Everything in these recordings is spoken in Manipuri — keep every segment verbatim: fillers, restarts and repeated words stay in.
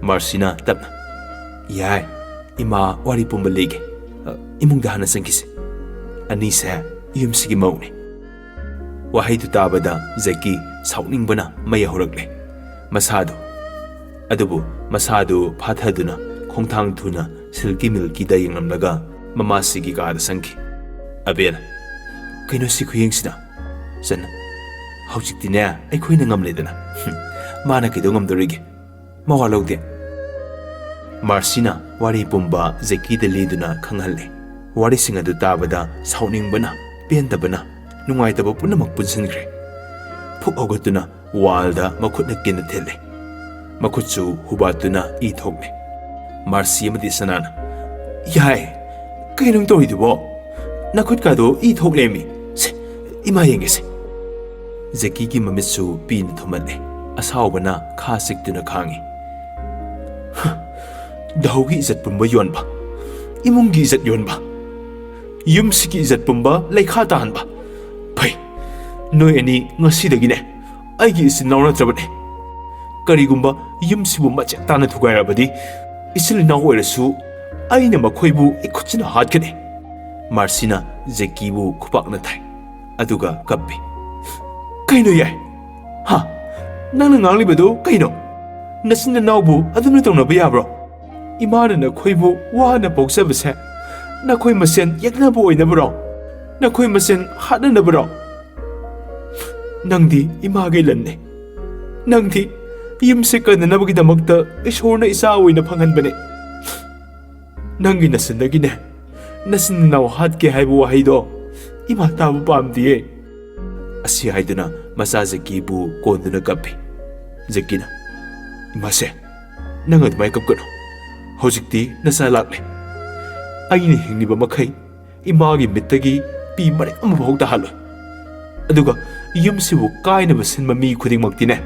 ꯃꯥꯔꯁꯤꯅ ꯇꯞꯅ, "ꯌꯥꯏ, ꯏꯃꯥ ꯋꯥꯔꯤ ꯄꯨꯝꯕ ꯂꯤꯒꯦ꯫ ꯑ, ꯏꯃꯨꯡꯗ ꯍꯥꯟꯅ ꯆꯪꯈꯤꯁꯦ꯫ ꯑꯅꯤꯁꯦ ꯌꯨꯝꯁꯤꯒꯤ ꯃꯧꯅꯤ꯫" ꯋꯥꯍꯩꯗꯨ ꯇꯥꯕꯗ ꯖꯦꯀꯤ ꯁꯥꯎꯅꯤꯡꯕꯅ ꯃꯩ ꯍꯧꯔꯛꯂꯦ꯫ ꯃꯁꯥꯗꯨ, ꯑꯗꯨꯕꯨ ꯃꯁꯥꯗꯨ ꯐꯥꯊꯗꯨꯅ ꯈꯣꯡꯊꯥꯡ ꯊꯨꯅ ꯁꯤꯜꯀꯤ ꯃꯤꯜꯀꯤꯗ ꯌꯦꯡꯂꯝꯂꯒ ꯃꯃꯥꯁꯤꯒꯤ ꯀꯥꯗ ꯆꯪꯈꯤ꯫ "ꯑꯕꯦꯜ, ꯀꯩꯅꯣ ꯁꯤ ꯈꯨꯌꯦꯡꯁꯤꯅ? ꯆꯟꯅ, ꯍꯧꯖꯤꯛꯇꯤꯅꯦ ꯑꯩꯈꯣꯏꯅ ꯉꯝꯂꯦꯗꯅ꯫ ꯍꯨꯝ, ꯃꯥꯅ ꯀꯩꯗꯧ ꯉꯝꯗꯣꯔꯤꯒꯦ? ꯃꯋꯥ ꯂꯧꯗꯦ꯫" ꯃꯥꯔꯁꯤꯅ ꯋꯥꯔꯤ ꯄꯨꯝꯕ ꯖꯦꯀꯤꯗ ꯂꯤꯗꯨꯅ ꯈꯪꯍꯜꯂꯦ꯫ ꯋꯥꯔꯤꯁꯤꯡ ꯑꯗꯨ ꯇꯥꯕꯗ ꯁꯥꯎꯅꯤꯡꯕꯅ, ꯄꯦꯟꯗꯕꯅ, ꯅꯨꯡꯉꯥꯏꯇꯕ ꯄꯨꯝꯅꯃꯛ ꯄꯨꯟꯁꯤꯟꯈ꯭ꯔꯦ꯫ ꯐꯨꯛ ꯍꯧꯒꯠꯇꯨꯅ ꯋꯥꯜꯗ ꯃꯈꯨꯠꯅ ꯀꯤꯟꯅ ꯊꯤꯜꯂꯦ꯫ ꯃꯈꯨꯠꯁꯨ ꯍꯨꯕꯥꯠꯇꯨꯅ ꯏ ꯊꯣꯛꯂꯦ꯫ ꯃꯥꯔꯁꯤ ꯑꯃꯗꯤ ꯁꯅꯥꯅ, "ꯌꯥꯏ, ꯀꯩꯅꯣ ꯅꯪ ꯇꯧꯔꯤꯗꯨꯕꯣ? ꯅꯈꯨꯠꯀꯥꯗꯣ ꯏ ꯊꯣꯛꯂꯦꯃꯤ꯫ ꯁꯦ, ꯏꯃꯥ ꯌꯦꯡꯒꯦꯁꯦ꯫" ꯖꯦꯀꯤꯒꯤ ꯃꯃꯤꯠꯁꯨ ꯄꯤꯅ ꯊꯨꯝꯍꯠꯂꯦ꯫ ꯑꯁꯥꯎꯕꯅ ꯈꯥ ꯆꯤꯛꯇꯨꯅ ꯈꯥꯡꯉꯤ꯫ "ꯍ, ꯙꯧꯒꯤ ꯏꯖꯠ ꯄꯨꯝꯕ ꯌꯣꯟꯕ, ꯏꯃꯨꯡꯒꯤ ꯏꯖꯠ ꯌꯣꯟꯕ, ꯌꯨꯝꯁꯤꯒꯤ ꯏꯖꯠ ꯄꯨꯝꯕ ꯂꯩꯈꯥ ꯇꯥꯍꯟꯕ꯫ ꯐꯩ, ꯅꯣꯏ ꯑꯅꯤ ꯉꯁꯤꯗꯒꯤꯅꯦ ꯑꯩꯒꯤ ꯏꯆꯤꯟ ꯏꯅꯥꯎ ꯅꯠꯇ꯭ꯔꯕꯅꯦ꯫ ꯀꯔꯤꯒꯨꯝꯕ ꯌꯨꯝꯁꯤꯕꯨ ꯃꯆꯦꯠ ꯇꯥꯅ ꯊꯨꯒꯥꯏꯔꯕꯗꯤ, ꯏꯆꯤꯜ ꯏꯅꯥꯎ ꯑꯣꯏꯔꯁꯨ ꯑꯩꯅ ꯃꯈꯣꯏꯕꯨ ꯏꯈꯨꯠꯁꯤꯅ ꯍꯥꯠꯀꯅꯤ꯫" ꯃꯥꯔꯁꯤꯅ ꯖꯦꯀꯤꯕꯨ ꯈꯨꯄꯥꯛꯅ ꯊꯥꯏ꯫ ꯑꯗꯨꯒ ꯀꯞꯄꯤ꯫ "ꯀꯩꯅꯣ ꯌꯥꯏ? ꯍꯥ? ꯅꯪꯅ ꯉꯥꯡꯂꯤꯕꯗꯨ ꯀꯩꯅꯣ? ꯅꯆꯤꯟ ꯅꯅꯥꯎꯕꯨ ꯑꯗꯨꯝꯅ ꯇꯧꯅꯕ ꯌꯥꯕ꯭ꯔꯣ? ꯏꯃꯥꯅ ꯅꯈꯣꯏꯕꯨ ꯋꯥꯅ ꯄꯣꯛꯆꯕꯁꯦ ꯅꯈꯣꯏ ꯃꯁꯦꯟ ꯌꯦꯛꯅꯕ ꯑꯣꯏꯅꯕꯔꯣ? ꯅꯈꯣꯏ ꯃꯁꯦꯟ ꯍꯥꯠꯅꯅꯕꯔꯣ? ꯅꯪꯗꯤ ꯏꯃꯥꯒꯤ ꯂꯟꯅꯦ꯫ ꯅꯪꯗꯤ ꯌꯨꯝꯁꯦ ꯀꯟꯅꯅꯕꯒꯤꯗꯃꯛꯇ ꯏꯁꯣꯔꯅ ꯏꯆꯥ ꯑꯣꯏꯅ ꯐꯪꯍꯟꯕꯅꯦ꯫ ꯅꯪꯒꯤ ꯅꯁꯤꯟꯗꯒꯤꯅꯦ ꯅꯆꯤꯟ ꯅꯅꯥꯎ ꯍꯥꯠꯀꯦ ꯍꯥꯏꯕ ꯋꯥꯍꯩꯗꯣ ꯏꯃꯥ ꯇꯥꯕ ꯄꯥꯝꯗꯤꯌꯦ꯫" ꯑꯁꯤ ꯍꯥꯏꯗꯨꯅ ꯃꯆꯥ ꯖꯦꯀꯤꯕꯨ ꯀꯣꯟꯗꯨꯅ ꯀꯞꯄꯤ꯫ ꯖꯦꯀꯤꯅ, "ꯏꯃꯥꯁꯦ, ꯅꯪ ꯑꯗꯨꯃꯥꯏꯅ ꯀꯞꯀꯅꯨ꯫ ꯍꯧꯖꯤꯛꯇꯤ ꯅꯆꯥ ꯂꯥꯛꯂꯦ꯫ ꯑꯩꯅ ꯍꯤꯡꯂꯤꯕ ꯃꯈꯩ ꯏꯃꯥꯒꯤ ꯃꯤꯠꯇꯒꯤ ꯄꯤ ꯃꯔꯤꯛ ꯑꯃꯐꯥꯎ ꯇꯥꯍꯜꯂꯣꯏ꯫ ꯑꯗꯨꯒ ꯌꯨꯝꯁꯤꯕꯨ ꯀꯥꯏꯅꯕ ꯁꯤꯟꯕ ꯃꯤ ꯈꯨꯗꯤꯡꯃꯛꯇꯤꯅꯦ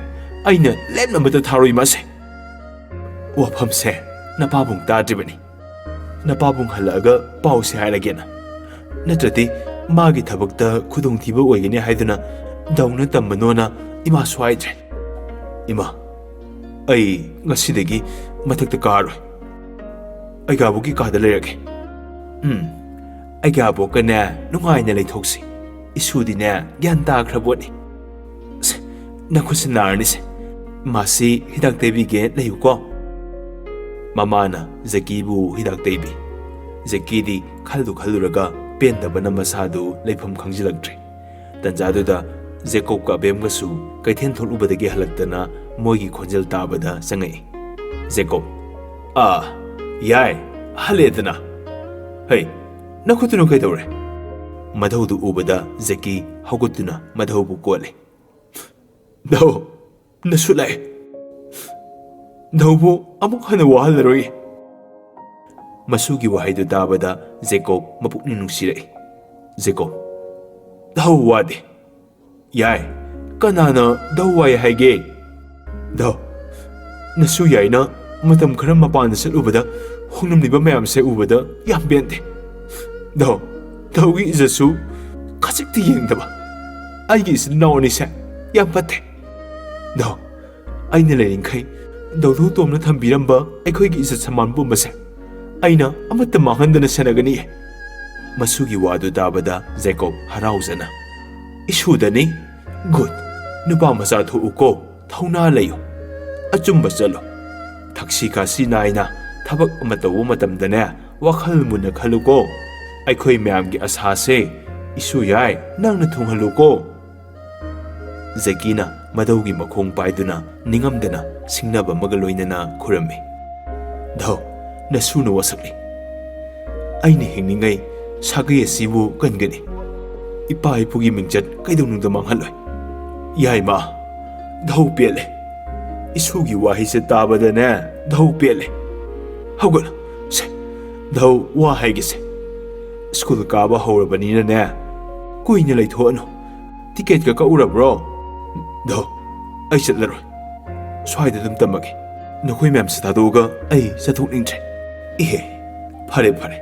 ꯑꯩꯅ ꯂꯦꯝꯅꯃꯠꯇ ꯊꯥꯔꯣꯏ ꯏꯃꯥꯁꯦ꯫" "ꯋꯥꯐꯝꯁꯦ ꯅꯄꯥꯕꯨꯡ ꯇꯥꯗ꯭ꯔꯤꯕꯅꯤ꯫ ꯅꯄꯥꯕꯨꯡ ꯍꯜꯂꯛꯑꯒ ꯄꯥꯎꯁꯦ ꯍꯥꯏꯔꯒꯦꯅ꯫ ꯅꯠꯇ꯭ꯔꯗꯤ ꯃꯥꯒꯤ ꯊꯕꯛꯇ ꯈꯨꯗꯣꯡꯊꯤꯕ ꯑꯣꯏꯒꯅꯤ ꯍꯥꯏꯗꯨꯅ ꯙꯧꯅ ꯇꯝꯕꯅꯣꯅ ꯏꯃꯥꯁꯨ ꯍꯥꯏꯗ꯭ꯔꯦ꯫ "ꯏꯃꯥ, ꯑꯩ ꯉꯁꯤꯗꯒꯤ ꯃꯊꯛꯇ ꯀꯥꯔꯣꯏ꯫ ꯑꯩꯒꯥꯕꯣꯛꯀꯤ ꯀꯥꯗ ꯂꯩꯔꯒꯦ꯫ ꯎꯝ, ꯑꯩꯒꯥꯕꯣꯛꯀꯅꯦ ꯅꯨꯡꯉꯥꯏꯅ ꯂꯩꯊꯣꯛꯁꯤ꯫ ꯏꯁꯨꯗꯤꯅꯦ ꯒ꯭ꯌꯥꯟ ꯇꯥꯈ꯭ꯔꯕꯣꯠꯅꯤ꯫ ꯑꯁ, ꯅꯈꯨꯠꯁꯤ ꯅꯥꯔꯅꯤꯁꯦ꯫ ꯃꯥꯁꯤ ꯍꯤꯗꯥꯛ ꯇꯩꯕꯤꯒꯦ, ꯂꯩꯌꯨꯀꯣ꯫" ꯃꯃꯥꯅ ꯖꯦꯀꯤꯕꯨ ꯍꯤꯗꯥꯛ ꯇꯩꯕꯤ꯫ ꯖꯦꯀꯤꯗꯤ ꯈꯜꯂꯨ ꯈꯜꯂꯨꯔꯒ ꯄꯦꯟꯗꯕꯅ ꯃꯁꯥꯗꯨ ꯂꯩꯐꯝ ꯈꯪꯖꯤꯜꯂꯛꯇ꯭ꯔꯦ꯫ ꯇꯟꯖꯥꯗꯨꯗ ꯖꯦꯀꯣꯕꯀ ꯑꯕꯦꯝꯒꯁꯨ ꯀꯩꯊꯦꯜ ꯊꯣꯛꯂꯨꯕꯗꯒꯤ ꯍꯜꯂꯛꯇꯅ ꯃꯣꯏꯒꯤ ꯈꯣꯟꯖꯦꯜ ꯇꯥꯕꯗ ꯆꯪꯉꯛꯏ꯫ ꯖꯦꯀꯣꯕ, "ꯑꯥ, ꯌꯥꯏ, ꯍꯜꯂꯛꯑꯦꯗꯅ꯫ ꯍꯩ, ꯅꯈꯨꯠꯇꯨꯅ ꯀꯩꯗꯧꯔꯦ?" ꯃꯙꯧꯗꯨ ꯎꯕꯗ ꯖꯦꯀꯤ ꯍꯧꯒꯠꯇꯨꯅ ꯃꯙꯧꯕꯨ ꯀꯣꯠꯂꯦ꯫ "ꯙꯧ, ꯅꯁꯨ ꯂꯥꯛꯑꯦ꯫ ꯙꯧꯕꯨ ꯑꯃꯨꯛ ꯍꯟꯅ ꯋꯥꯍꯜꯂꯔꯣꯏ꯫" ꯃꯁꯨꯒꯤ ꯋꯥꯍꯩꯗꯨ ꯇꯥꯕꯗ ꯖꯦꯀꯣꯕ ꯃꯄꯨꯛꯅꯤꯡ ꯅꯨꯡꯁꯤꯔꯛꯏ꯫ ꯖꯦꯀꯣꯕ, "ꯙꯧ ꯋꯥꯗꯦ꯫" "ꯌꯥꯏ, ꯀꯅꯥꯅ ꯙꯧ ꯋꯥꯏ ꯍꯥꯏꯒꯦ?" "ꯙꯧ, ꯅꯁꯨ ꯌꯥꯏꯅ ꯃꯇꯝ ꯈꯔ ꯃꯄꯥꯟꯗ ꯆꯠꯂꯨꯕꯗ ꯍꯣꯡꯂꯝꯂꯤꯕ ꯃꯌꯥꯝꯁꯦ ꯎꯕꯗ ꯌꯥꯝ ꯄꯦꯟꯗꯦ꯫ ꯙꯧ, ꯙꯧꯒꯤ ꯏꯖꯠꯁꯨ ꯈꯖꯤꯛꯇꯤ ꯌꯦꯡꯗꯕ꯫ ꯑꯩꯒꯤ ꯏꯆꯤꯟ ꯏꯅꯥꯎ ꯑꯅꯤꯁꯦ ꯌꯥꯝ ꯐꯠꯇꯦ꯫ ꯙꯧ, ꯑꯩꯅ ꯂꯩꯔꯤꯈꯩ ꯙꯧꯙꯧ ꯇꯣꯝꯅ ꯊꯝꯕꯤꯔꯝꯕ ꯑꯩꯈꯣꯏꯒꯤ ꯏꯖꯠ ꯁꯃꯥꯟ ꯄꯨꯝꯕꯁꯦ ꯑꯩꯅ ꯑꯃꯠꯇ ꯃꯥꯡꯍꯟꯗꯅ ꯁꯦꯟꯅꯒꯅꯤ꯫" ꯃꯁꯨꯒꯤ ꯋꯥꯗꯨ ꯇꯥꯕꯗ ꯖꯦꯀꯣꯕ ꯍꯔꯥꯎꯖꯅ, "ꯏꯁꯨꯗꯅꯤ? ꯒꯨꯗ꯫ ꯅꯨꯄꯥ ꯃꯆꯥ ꯊꯣꯛꯎꯀꯣ, ꯊꯧꯅꯥ ꯂꯩꯌꯨ꯫ ꯑꯆꯨꯝꯕ ꯆꯠꯂꯨ꯫ ꯊꯛꯁꯤ ꯈꯥꯁꯤ ꯅꯥꯏꯅ ꯊꯕꯛ ꯑꯃ ꯇꯧꯕ ꯃꯇꯝꯗꯅꯦ, ꯋꯥꯈꯜ ꯃꯨꯟꯅ ꯈꯜꯂꯨꯀꯣ꯫ ꯑꯩꯈꯣꯏ ꯃꯌꯥꯝꯒꯤ ꯑꯁꯥꯁꯦ ꯏꯁꯨ ꯌꯥꯏ ꯅꯪꯅ ꯊꯨꯡꯍꯜꯂꯨꯀꯣ꯫" ꯖꯦꯀꯤꯅ ꯃꯙꯧꯒꯤ ꯃꯈꯣꯡ ꯄꯥꯏꯗꯨꯅ ꯅꯤꯡꯉꯝꯗꯅ ꯁꯤꯡꯅꯕ ꯑꯃꯒ ꯂꯣꯏꯅꯅ ꯈꯨꯔꯝꯃꯤ꯫ "ꯙꯧ, ꯅꯁꯨꯅ ꯋꯥꯁꯛꯂꯤ꯫ ꯑꯩꯅ ꯍꯤꯡꯂꯤꯉꯩ ꯁꯥꯒꯩ ꯑꯁꯤꯕꯨ ꯀꯟꯒꯅꯤ꯫ ꯏꯄꯥ ꯏꯄꯨꯒꯤ ꯃꯤꯡꯆꯠ ꯀꯩꯗꯧꯅꯨꯡꯗ ꯃꯥꯡꯍꯜꯂꯣꯏ꯫ ꯌꯥꯏꯃ, ꯙꯧ ꯄꯦꯜꯂꯦ꯫ ꯏꯁꯨꯒꯤ ꯋꯥꯍꯩꯁꯦ ꯇꯥꯕꯗꯅꯦ, ꯙꯧ ꯄꯦꯜꯂꯦ꯫ ꯍꯧꯒꯠꯂꯣ꯫ ꯁꯦ, ꯙꯧ, ꯋꯥ ꯍꯥꯏꯒꯦꯁꯦ꯫ ꯁ꯭ꯀꯨꯜ ꯀꯥꯕ ꯍꯧꯔꯕꯅꯤꯅꯅꯦ, ꯀꯨꯏꯅ ꯂꯩꯊꯣꯛꯑꯅꯨ꯫ ꯇꯤꯀꯦꯠꯀ ꯀꯛꯎꯔꯕ꯭ꯔꯣ?" "ꯙꯧ, ꯑꯩ ꯆꯠꯂꯔꯣꯏ꯫ ꯁ꯭ꯋꯥꯏꯗ ꯑꯗꯨꯝ ꯇꯝꯃꯒꯦ꯫ ꯅꯈꯣꯏ ꯃꯌꯥꯝꯁꯦ ꯊꯥꯗꯣꯛꯑꯒ ꯑꯩ ꯆꯠꯊꯣꯛꯅꯤꯡꯗ꯭ꯔꯦ꯫" "ꯏꯍꯦ, ꯐꯔꯦ, ꯐꯔꯦ꯫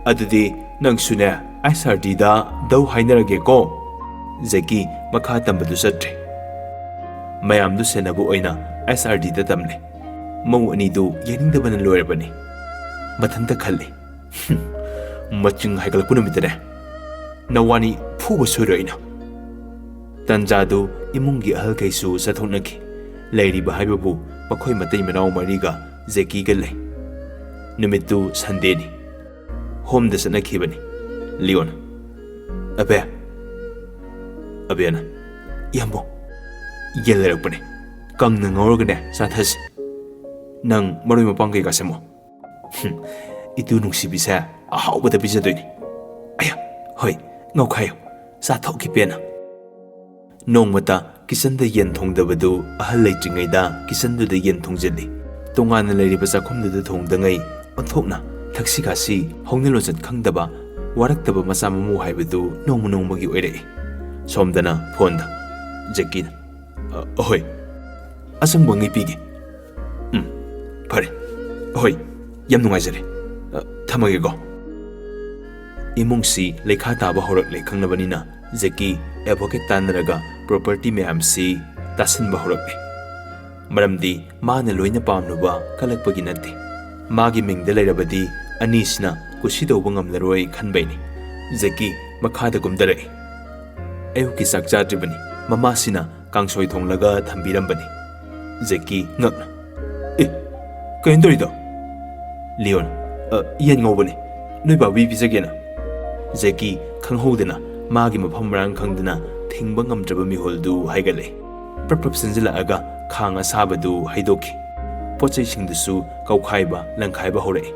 ꯑꯗꯨꯗꯤ ꯅꯪꯁꯨꯅꯦ, ꯑꯦꯁ ꯑꯥꯔ ꯗꯤꯗ ꯗꯧ ꯍꯥꯏꯅꯔꯒꯦꯀꯣ꯫ ꯖꯦꯀꯤ ꯃꯈꯥ ꯇꯝꯕꯗꯨ ꯆꯠꯇ꯭ꯔꯦ꯫ ꯃꯌꯥꯝꯗꯨ ꯁꯦꯟꯅꯕ ꯑꯣꯏꯅ ꯑꯦꯁ ꯑꯥꯔ ꯗꯤꯗ ꯇꯝꯂꯦ꯫ ꯃꯧ ꯑꯅꯤꯗꯨ ꯌꯦꯡꯅꯤꯡꯗꯕꯅ ꯂꯣꯏꯔꯕꯅꯤ꯫ ꯃꯊꯟꯇ ꯈꯜꯂꯤ, "ꯍꯨꯝ, ꯃꯆꯤꯡ ꯍꯥꯏꯒꯠꯂꯛꯄ ꯅꯨꯃꯤꯠꯇꯅꯦ ꯅꯋꯥꯅꯤ ꯐꯨꯕ ꯁꯣꯏꯔꯣꯏ ꯑꯩꯅ꯫" ꯇꯟꯖꯥꯗꯨ ꯏꯃꯨꯡꯒꯤ ꯑꯍꯜꯈꯩꯁꯨ ꯆꯠꯊꯣꯛꯅꯈꯤ꯫ ꯂꯩꯔꯤꯕ ꯍꯥꯏꯕꯕꯨ ꯃꯈꯣꯏ ꯃꯇꯩ ꯃꯅꯥꯎ ꯃꯔꯤꯒ ꯖꯦꯀꯤꯒ ꯂꯩ꯫ ꯅꯨꯃꯤꯠꯇꯨ ꯁꯟꯗꯦꯅꯤ꯫ ꯍꯣꯝꯗ ꯆꯠꯅꯈꯤꯕꯅꯤ꯫ ꯂꯤꯌꯣꯟ, "ꯑꯕꯦ꯫" ꯑꯕꯦꯅ, "ꯏꯌꯥꯝꯕꯣ, ꯌꯦꯟ ꯂꯩꯔꯛꯄꯅꯦ꯫ ꯀꯪꯅ ꯉꯧꯔꯒꯅꯦ ꯆꯥꯊꯁꯤ꯫ ꯅꯪ ꯃꯔꯣꯏ ꯃꯄꯥꯡ ꯀꯩꯀꯥ ꯁꯦꯝꯃꯣ꯫" "ꯍꯨꯝ, ꯏꯇꯨ ꯅꯨꯡꯁꯤꯕꯤꯁꯦ ꯑꯍꯥꯎꯕꯗ ꯄꯤꯖꯗꯣꯏꯅꯤ꯫" "ꯑꯌꯥ, ꯍꯣꯏ, ꯉꯧꯈꯥꯏꯌꯨ, ꯆꯥꯊꯣꯛꯈꯤ ꯄꯦꯟꯅ꯫" ꯅꯣꯡꯃꯇ ꯀꯤꯆꯟꯗ ꯌꯦꯟ ꯊꯣꯡꯗꯕꯗꯨ ꯑꯍꯜ ꯂꯩꯇ꯭ꯔꯤꯉꯩꯗ ꯀꯤꯆꯟꯗꯨꯗ ꯌꯦꯟ ꯊꯣꯡꯖꯤꯜꯂꯤ꯫ ꯇꯣꯉꯥꯟꯅ ꯂꯩꯔꯤꯕ ꯆꯥꯛꯈꯨꯝꯗꯨꯗ ꯊꯣꯡꯗꯉꯩ ꯑꯣꯟꯊꯣꯛꯅ ꯊꯛꯁꯤ ꯈꯥꯁꯤ, ꯍꯧꯅ ꯂꯣꯟꯆꯠ ꯈꯪꯗꯕ, ꯋꯥꯔꯛꯇꯕ ꯃꯆꯥ ꯃꯃꯧ ꯍꯥꯏꯕꯗꯨ ꯅꯣꯡꯃ ꯅꯣꯡꯃꯒꯤ ꯑꯣꯏꯔꯛꯏ꯫ ꯁꯣꯝꯗꯅ ꯐꯣꯟꯗ꯫ ꯖꯦꯀꯤꯅ, "ꯑ, ꯑꯍꯣꯏ, ꯑꯆꯪꯕꯉꯩ ꯄꯤꯒꯦ꯫" "ꯎꯝ, ꯐꯔꯦ꯫ ꯑꯍꯣꯏ, ꯌꯥꯝ ꯅꯨꯡꯉꯥꯏꯖꯔꯦ꯫ ꯑ, ꯊꯝꯃꯒꯦꯀꯣ꯫" ꯏꯃꯨꯡꯁꯤ ꯂꯩꯈꯥ ꯇꯥꯕ ꯍꯧꯔꯛꯂꯦ ꯈꯪꯂꯕꯅꯤꯅ ꯖꯦꯀꯤ ꯑꯦꯗꯚꯣꯀꯦꯠ ꯇꯥꯟꯅꯔꯒ ꯄ꯭ꯔꯣꯄꯔꯇꯤ ꯃꯌꯥꯝꯁꯤ ꯇꯥꯁꯤꯟꯕ ꯍꯧꯔꯛꯂꯦ꯫ ꯃꯔꯝꯗꯤ ꯃꯥꯅ ꯂꯣꯏꯅ ꯄꯥꯝꯂꯨꯕ ꯀꯜꯂꯛꯄꯒꯤ ꯅꯠꯇꯦ꯫ ꯃꯥꯒꯤ ꯃꯤꯡꯗ ꯂꯩꯔꯕꯗꯤ ꯑꯅꯤꯁꯤꯅ ꯀꯨꯁꯤ ꯇꯧꯕ ꯉꯝꯂꯔꯣꯏ ꯈꯟꯕꯩꯅꯤ꯫ ꯖꯦꯀꯤ ꯃꯈꯥꯗ ꯀꯨꯝꯊꯔꯛꯏ꯫ ꯑꯌꯨꯛꯀꯤ ꯆꯥꯛ ꯆꯥꯗ꯭ꯔꯤꯕꯅꯤ꯫ ꯃꯃꯥꯁꯤꯅ ꯀꯥꯡꯁꯣꯏ ꯊꯣꯡꯂꯒ ꯊꯝꯕꯤꯔꯝꯕꯅꯤ꯫ ꯖꯦꯀꯤ ꯉꯛꯅ, "ꯑꯦ, ꯀꯩꯅꯣ ꯇꯧꯔꯤꯗꯣ?" ꯂꯤꯌꯣꯟ, "ꯑ, ꯌꯦꯟ ꯉꯧꯕꯅꯦ, ꯅꯣꯏ ꯕꯥꯕꯤ ꯄꯤꯖꯒꯦꯅ꯫" ꯖꯦꯀꯤ ꯈꯪꯍꯧꯗꯅ ꯃꯥꯒꯤ ꯃꯐꯝ ꯃꯔꯥꯡ ꯈꯪꯗꯅ ꯊꯤꯡꯕ ꯉꯝꯗ꯭ꯔꯕ ꯃꯤꯍꯨꯜꯗꯨ ꯍꯥꯏꯒꯠꯂꯦ꯫ ꯄ꯭ꯔꯞ ꯄ꯭ꯔꯞ ꯆꯦꯟꯁꯤꯜꯂꯛꯑꯒ ꯈꯥꯡ ꯑꯁꯥꯕꯗꯨ ꯍꯩꯗꯣꯛꯈꯤ꯫ ꯄꯣꯠ ꯆꯩꯁꯤꯡꯗꯨꯁꯨ ꯀꯧꯈꯥꯏꯕ ꯂꯪꯈꯥꯏꯕ ꯍꯧꯔꯛꯏ꯫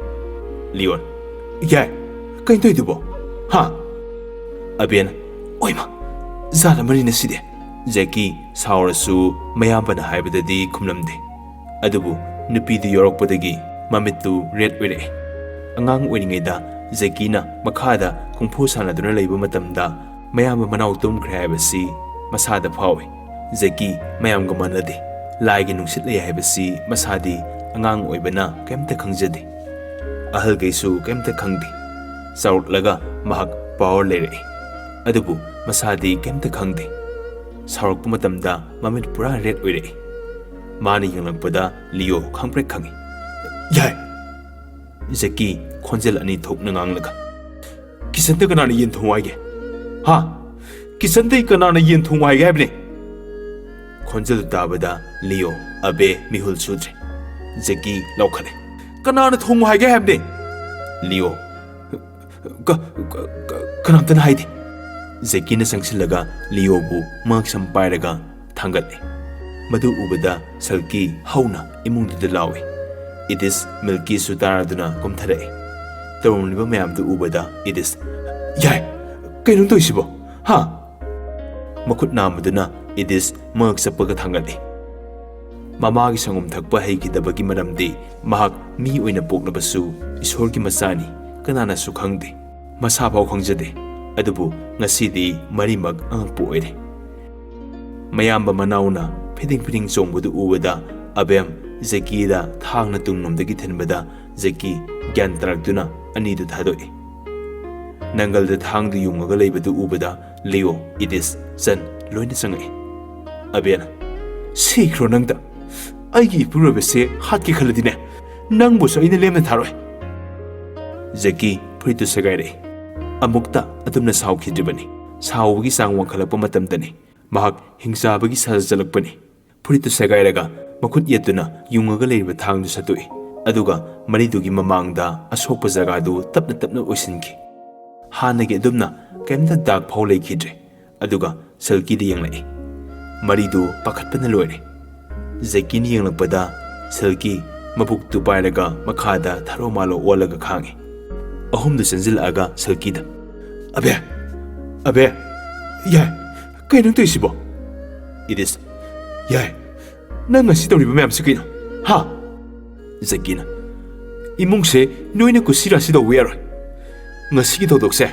ꯂꯤꯌꯣꯟ, "ꯏꯌꯥꯏ, ꯀꯩꯅꯣ ꯇꯧꯔꯤꯗꯨꯕꯣ? ꯍꯥ?" ꯑꯕꯦꯟ, "ꯑꯣꯏꯃ, ꯖꯥꯠ ꯑꯃꯅꯤꯅ ꯁꯤꯗꯤ꯫" ꯖꯦꯀꯤ ꯁꯥꯎꯔꯁꯨ ꯃꯌꯥꯝꯕꯅ ꯍꯥꯏꯕꯗꯗꯤ ꯈꯨꯝꯂꯝꯗꯦ꯫ ꯑꯗꯨꯕꯨ ꯅꯨꯄꯤꯗꯨ ꯌꯥꯎꯔꯛꯄꯗꯒꯤ ꯃꯃꯤꯠꯇꯨ ꯔꯦꯗ ꯑꯣꯏꯔꯛꯏ꯫ ꯑꯉꯥꯡ ꯑꯣꯏꯔꯤꯉꯩꯗ ꯖꯦꯀꯤꯅ ꯃꯈꯥꯗ ꯀꯨꯡꯐꯨ ꯁꯥꯟꯅꯗꯨꯅ ꯂꯩꯕ ꯃꯇꯝꯗ ꯃꯌꯥꯝꯕ ꯃꯅꯥꯎ ꯇꯨꯝꯈ꯭ꯔꯦ ꯍꯥꯏꯕꯁꯤ ꯃꯁꯥꯗ ꯐꯥꯎꯏ꯫ ꯖꯦꯀꯤ ꯃꯌꯥꯝꯒ ꯃꯥꯟꯅꯗꯦ꯫ ꯂꯥꯏꯒꯤ ꯅꯨꯡꯁꯤꯠ ꯂꯩ ꯍꯥꯏꯕꯁꯤ ꯃꯁꯥꯗꯤ ꯑꯉꯥꯡ ꯑꯣꯏꯕꯅ ꯀꯩꯝꯇ ꯈꯪꯖꯗꯦ꯫ ꯑꯍꯜꯈꯩꯁꯨ ꯀꯩꯝꯇ ꯈꯪꯗꯦ꯫ ꯆꯥꯎꯔꯛꯂꯒ ꯃꯍꯥꯛ ꯄꯥꯋꯔ ꯂꯩꯔꯛꯏ꯫ ꯑꯗꯨꯕꯨ ꯃꯁꯥꯗꯤ ꯀꯩꯝꯇ ꯈꯪꯗꯦ꯫ ꯁꯥꯎꯔꯛꯄ ꯃꯇꯝꯗ ꯃꯃꯤꯠ ꯄꯨꯔꯥ ꯔꯦꯗ ꯑꯣꯏꯔꯛꯏ꯫ ꯃꯥꯅ ꯌꯦꯡꯂꯛꯄꯗ ꯂꯤꯌꯣ ꯈꯪꯄ꯭ꯔꯦꯛ ꯈꯪꯉꯤ꯫ "ꯌꯥꯏ!" ꯖꯦꯀꯤ ꯈꯣꯟꯖꯦꯜ ꯑꯅꯤ ꯊꯣꯛꯅ ꯉꯥꯡꯂꯒ, "ꯀꯤꯆꯟꯗ ꯀꯅꯥꯅ ꯌꯦꯟ ꯊꯣꯡꯉꯨ ꯍꯥꯏꯒꯦ? ꯍꯥ? ꯀꯤꯆꯟꯗ ꯀꯅꯥꯅ ꯌꯦꯟ ꯊꯣꯡꯉꯨ ꯍꯥꯏꯒꯦ ꯍꯥꯏꯕꯅꯦ?" ꯈꯣꯟꯖꯦꯜꯗꯨ ꯇꯥꯕꯗ ꯂꯤꯌꯣ, ꯑꯕꯦ ꯃꯤꯍꯨꯜ ꯁꯨꯗ꯭ꯔꯦ꯫ ꯖꯦꯀꯤ ꯂꯥꯎꯈꯠꯂꯦ, "ꯀꯅꯥꯅ ꯊꯣꯡꯉꯨ ꯍꯥꯏꯒꯦ ꯍꯥꯏꯕꯅꯦ?" ꯂꯤꯌꯣ, "ꯀ-, ꯀ-, ꯀ-, ꯀꯅꯥꯝꯇꯅ ꯍꯥꯏꯗꯦ꯫" ꯖꯦꯀꯤꯅ ꯆꯪꯁꯤꯜꯂꯒ ꯂꯤꯌꯣꯕꯨ ꯃꯉꯛꯁꯝ ꯄꯥꯏꯔꯒ ꯊꯥꯡꯒꯠꯂꯦ꯫ ꯃꯗꯨ ꯎꯕꯗ ꯁꯜꯀꯤ ꯍꯧꯅ ꯏꯃꯨꯡꯗꯨꯗ ꯂꯥꯎꯏ꯫ ꯏꯗꯤꯁ ꯃꯤꯜꯀꯤꯁꯨ ꯇꯥꯔꯗꯨꯅ ꯀꯨꯝꯊꯔꯛꯏ꯫ ꯇꯧꯔꯝꯂꯤꯕ ꯃꯌꯥꯝꯗꯨ ꯎꯕꯗ ꯏꯗꯤꯁ, "ꯌꯥꯏ! ꯀꯩꯅꯣ ꯇꯧꯔꯤꯁꯤꯕꯣ? ꯍꯥ?" ꯃꯈꯨꯠ ꯅꯥꯝꯃꯗꯨꯅ ꯏꯗꯤꯁ ꯃꯉꯛ ꯆꯞꯄꯒ ꯊꯥꯡꯒꯠꯂꯤ꯫ ꯃꯃꯥꯒꯤ ꯁꯪꯒꯣꯝ ꯊꯛꯄ ꯍꯩꯈꯤꯗꯕꯒꯤ ꯃꯔꯝꯗꯤ ꯃꯍꯥꯛ ꯃꯤ ꯑꯣꯏꯅ ꯄꯣꯛꯂꯕꯁꯨ ꯏꯁꯣꯔꯒꯤ ꯃꯆꯥꯅꯤ, ꯀꯅꯥꯅꯁꯨ ꯈꯪꯗꯦ꯫ ꯃꯁꯥ ꯐꯥꯎ ꯈꯪꯖꯗꯦ꯫ ꯑꯗꯨꯕꯨ ꯉꯁꯤꯗꯤ ꯃꯔꯤꯃꯛ ꯑꯉꯛꯄ ꯑꯣꯏꯔꯦ꯫ ꯃꯌꯥꯝꯕ ꯃꯅꯥꯎꯅ ꯐꯤꯗꯤꯡ ꯐꯤꯗꯤꯡ ꯆꯣꯡꯕꯗꯨ ꯎꯕꯗ ꯑꯕꯦꯝ ꯖꯦꯀꯤꯗ ꯊꯥꯡꯅ ꯇꯨꯡꯂꯣꯝꯗꯒꯤ ꯊꯤꯟꯕꯗ ꯖꯦꯀꯤ ꯒ꯭ꯌꯥꯟ ꯇꯥꯔꯛꯇꯨꯅ ꯑꯅꯤꯗꯨ ꯊꯥꯗꯣꯛꯏ꯫ ꯅꯪꯒꯜꯗ ꯊꯥꯡꯗꯨ ꯌꯨꯡꯉꯒ ꯂꯩꯕꯗꯨ ꯎꯕꯗ ꯂꯤꯌꯣ, ꯏꯗꯤꯁ, ꯆꯟ ꯂꯣꯏꯅ ꯆꯪꯉꯛꯏ꯫ ꯑꯕꯦꯅ, "ꯁꯤꯈ꯭ꯔꯣ ꯅꯪꯗ꯫ ꯑꯩꯒꯤ ꯏꯄꯨꯔꯣꯏꯕꯁꯦ ꯍꯥꯠꯀꯦ ꯈꯜꯂꯗꯤꯅꯦ, ꯅꯪꯕꯨꯁꯨ ꯑꯩꯅ ꯂꯦꯝꯅ ꯊꯥꯔꯣꯏ꯫" ꯖꯦꯀꯤ ꯐꯨꯔꯤꯠꯇꯨ ꯁꯦꯒꯥꯏꯔꯛꯏ꯫ ꯑꯃꯨꯛꯇ ꯑꯗꯨꯝꯅ ꯁꯥꯎꯈꯤꯗ꯭ꯔꯤꯕꯅꯤ꯫ ꯁꯥꯎꯕꯒꯤ ꯆꯥꯡ ꯋꯥꯡꯈꯠꯂꯛꯄ ꯃꯇꯝꯗꯅꯤ꯫ ꯃꯍꯥꯛ ꯍꯤꯡꯆꯥꯕꯒꯤ ꯁꯥꯖꯠꯂꯛꯄꯅꯤ꯫ ꯐꯨꯔꯤꯠꯇꯨ ꯁꯦꯒꯥꯏꯔꯒ ꯃꯈꯨꯠ ꯌꯦꯠꯇꯨꯅ ꯌꯨꯡꯉꯒ ꯂꯩꯔꯤꯕ ꯊꯥꯡꯗꯨ ꯁꯠꯇꯣꯛꯏ꯫ ꯑꯗꯨꯒ ꯃꯔꯤꯗꯨꯒꯤ ꯃꯃꯥꯡꯗ ꯑꯁꯣꯛꯄ ꯖꯒꯥꯗꯨ ꯇꯞꯅ ꯇꯞꯅ ꯑꯣꯏꯁꯤꯟꯈꯤ꯫ ꯍꯥꯟꯅꯒꯤ ꯑꯗꯨꯝꯅ ꯀꯩꯝꯇ ꯗꯥꯛ ꯐꯥꯎ ꯂꯩꯈꯤꯗ꯭ꯔꯦ꯫ ꯑꯗꯨꯒ ꯁꯜꯀꯤꯗ ꯌꯦꯡꯂꯛꯏ꯫ ꯃꯔꯤꯗꯨ ꯄꯥꯈꯠꯄꯅ ꯂꯣꯏꯔꯦ꯫ ꯖꯦꯀꯤꯅ ꯌꯦꯡꯂꯛꯄꯗ ꯁꯜꯀꯤ ꯃꯕꯨꯛꯇꯨ ꯄꯥꯏꯔꯒ ꯃꯈꯥꯗ ꯊꯥꯔꯣ ꯃꯥꯂꯣ ꯑꯣꯜꯂꯒ ꯈꯥꯡꯉꯤ꯫ ꯑꯍꯨꯝꯗꯨ ꯆꯦꯟꯁꯤꯜꯂꯛꯑꯒ ꯁꯜꯀꯤꯗ, "ꯑꯕꯦ! ꯑꯕꯦ! ꯌꯥꯏ! ꯀꯩꯅꯣ ꯇꯧꯔꯤꯁꯤꯕꯣ?" ꯏꯗꯤꯁ, "ꯌꯥꯏ! ꯅꯪ ꯉꯁꯤ ꯇꯧꯔꯤꯕ ꯃꯌꯥꯝꯁꯤ ꯀꯩꯅꯣ? ꯍꯥ?" ꯖꯦꯀꯤꯅ, "ꯏꯃꯨꯡꯁꯦ ꯅꯣꯏꯅ ꯀꯨꯁꯤ ꯔꯥꯁꯤ ꯇꯧꯕ ꯌꯥꯔꯣꯏ꯫ ꯉꯁꯤꯒꯤ ꯊꯧꯗꯣꯛꯁꯦ